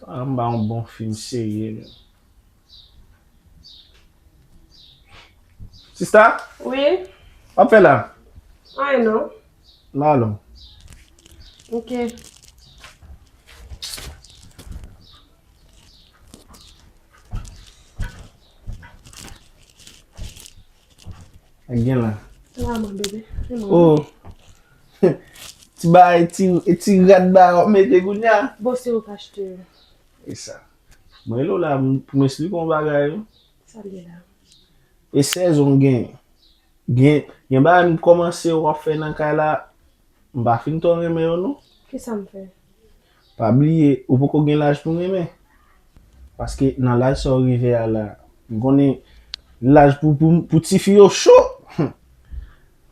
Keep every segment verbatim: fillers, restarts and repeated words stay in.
Anba yon bon fim serye, menm. Sista? Wi. W ap fè la? Anyen non. M alon. Ok. Ak gen la. Sa va, mwen, bebe? E mwen? Oh. Ti bagay, ti, ti rad bagay w ap mete kounye a. Bon, se ou k achte yo. E sa. Mwen rele w la, m, pou m esplike w yon bagay, wi. Sa l ye la? E sezon gen. Gen, gen bagay m kòmanse w ap fè nan kay la, m pa fin twò renmen yo, non. Kisa m fè? Pa bliye, ou poko gen laj pou renmen. Paske nan laj sa w rive a la, m konnen laj pou, pou, pou tifi yo cho.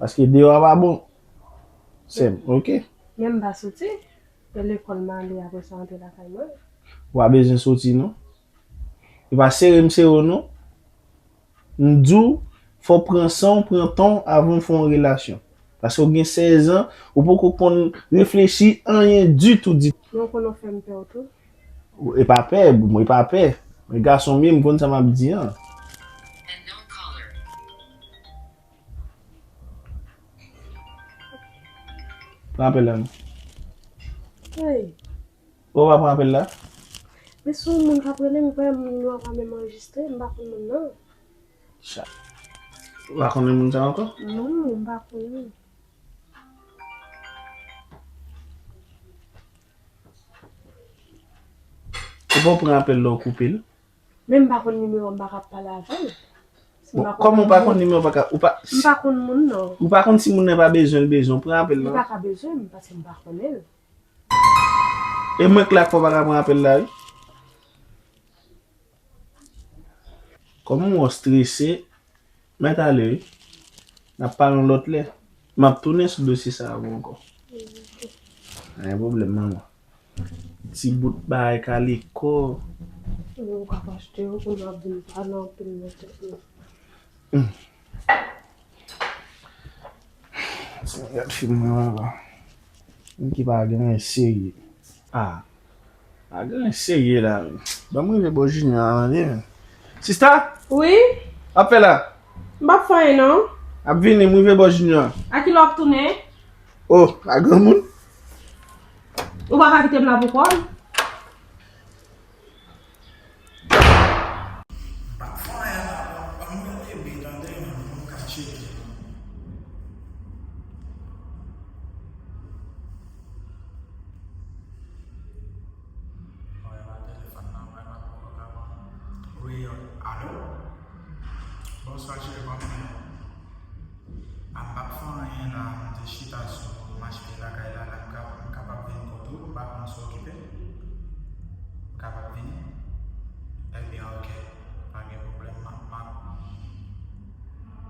Paske deyò a pa bon. Sè m, ok? Men m pa soti. E lekòl m ale, apre sa antre lakay mwen. Ou pa bezwen soti, non. E pa sere m sere w, non. M di w, fò w pran san w, pran tan w avan w fè yon relasyon. Paske w gen sèz an, ou poko konn reflechi anyen ditou, ditou. Men w konn w fè m pè w tou. E pa pè, bon, e pa pè. Men gason m ye, m konn sa m ap di an. Pran apèl la, non. Hey. Ou pa pran apèl la? Men si yon moun k ap rele m, m kwè nimewo a pa menm anrejistre, m pa konn moun nan. Cha. Ou pa konnen moun sa ankò? Non, m pa konnen. Ou pa pran apèl la, ou koupe l? Men m pa konn nimewo a, m pa ka pale avè l. Si m Bon, pa konn kòman ou pa moun konn nan, nimewo a, pa ka, ou pa, m pa konn moun nan. Ou pa konn si moun nan pa bezwen l, bezwen w pran apèl la? Li pa ka bezwen m, paske m pa konnen l. E mwen k la k fè w pa ka pran apèl la, wi. Kòm m wè w strese, mèt ale, wi. N ap pale yon lòt lè. M ap tounen sou dosye sa a pou ankò. Pa gen pwoblèm, manman. Ti bout bagay kale kò. Ou ka pa achte yo, kounye a w ap vin pale anpil nan tèt mwen. Hmm. Ti gad fim mwen la. Moun ki pa gen anyen serye. Ah. Pa gen anyen serye la. Ban m rive bò Junior a, tande, men. Sista? Wi? W ap fè la? M p ap fè anyen, non. Ap vini, m rive bò Junior. A ki lè w ap tounen? Oh, a granmoun. Ou pa ka kite m la pou kò m? M p ap fè anyen la, ban m, ban m rele byen, tande, m ka tcheke. Mwen pa telefòn nan, mwen pa poko ka pran. Wi, alo? Bonswa, cheri, kòman w ye? A, m p ap fè anyen la, m te chita sou mach pye lakay la, la, m ka, m kapab vin kote w, m pa konn si w okipe. M kapab vini? Ebyen, ok, pa gen pwoblèm, m ap, m ap,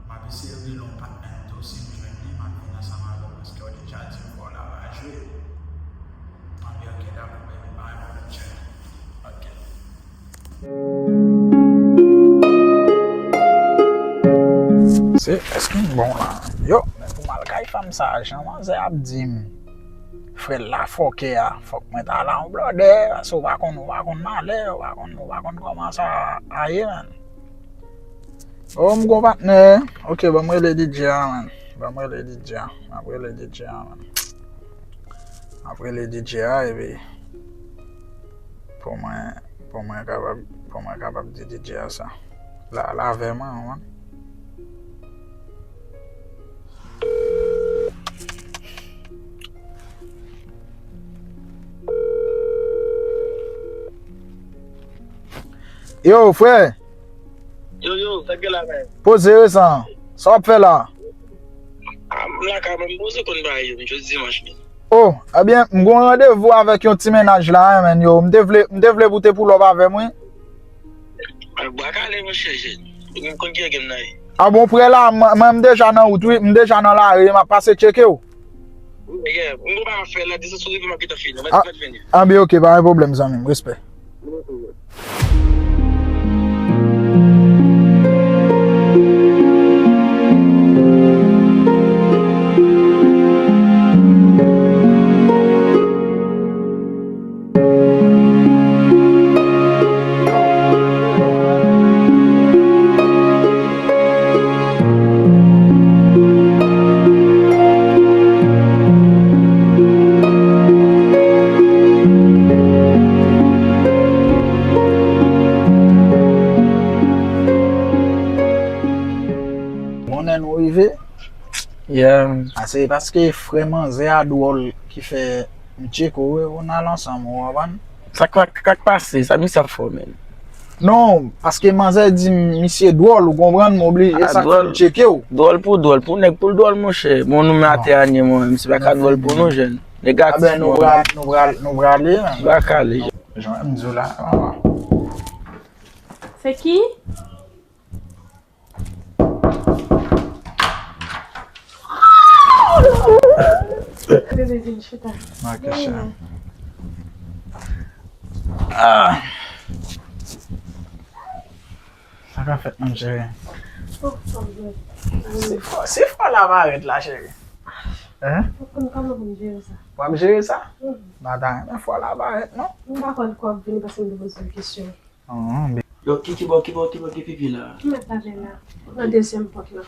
m ap eseye rele yon patnè m tou, si m jwenn li, m ap vin ansanm avè w, paske w deja di m fò w la va jwe. Ebyen, ok, dakò, baby, pa gen pwoblèm, cheri. Ok. Se, èske m bon la? Yo, men pou m al kay fanm sa, jan manzè ap di m, frè l la fòkè a, fòk mwen ta la yon blòdè, paske w pa konn, w pa konn malè, w pa konn, w pa konn kòman sa a ye, man. Oh, m gon patnè. Ok, ban m rele D J a, man. Ban m rele D J a. M ap rele D J a, man. M ap rele D J a, epi pou mwen, pou mwen kapab, pou mwen kapab di D J a sa. La, la avè mwen, man. Yo, frè. Yo, yo, sa k gen la, men? Poze resan. Sa w ap fè la? A, m lakay mwen, m poze konn bagay yo, jodi dimanch, men. Oh, ebyen, m gon randevou avèk yon ti mennaj la, hein, men, yo. M te vle, m te vle pou te pull up avè m, wi. Ak bwa kale, monchè, jèn. Ou menm konn ki gen m nan ye. A bon, frè la, mwen, mwen, m deja nan wout, wi. M deja nan lari, m ap pase tcheke w. Yeah, m gon bagay ap fè la, desann sou rive, m ap gentan fini. Mwen, ah, mwen vini. Ah, ben, ok, pa gen pwoblèm, zanmi m. Respè. Yeah. Ah, se paske frè manzè a dwòl ki fè m tcheke w, wi, ou n al ansanm, ou konprann? Sa k sa k pase? Sa misye ap fè w menm? Non, paske manzè di m misye dwòl, ou konprann, m oblije, e sa k fè m tcheke w. Dwòl pou dwòl, pou nèg pou l dwòl, monchè. Bon, nou men atè anye, mwen menm, se pa ka dwòl pou nou, jèn. Negatif. Aben, nou pral, nou pral, nou prale, men. Prale. Jan m di w la, mama. Se ki? Bebe, vin chita. Ok, chè. Ah. Sa ka fèt, menm, cheri? Oh, oh, bebe. Se fò, se fò la parèt la, cheri. Hein? Ou konn kòman pou m jere sa? W ap jere sa? Mwen ta renmen fò la parèt, non? M pa konn kwa ap vini paske m te poze yon kesyon. Oh, be- Yo, ki, ki bò, ki bò, ki bò, ki pipi la? M mèt ale la. Nan dezyèm pòt la.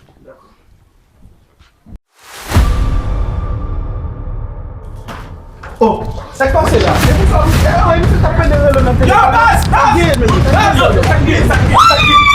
Oh, sa k pase la? Se pou sa, eh, oh, misye t ap pede rele nan telefòn. Yo, baz, baz! Baz, yo, sa k gen, sa k gen, sa k gen?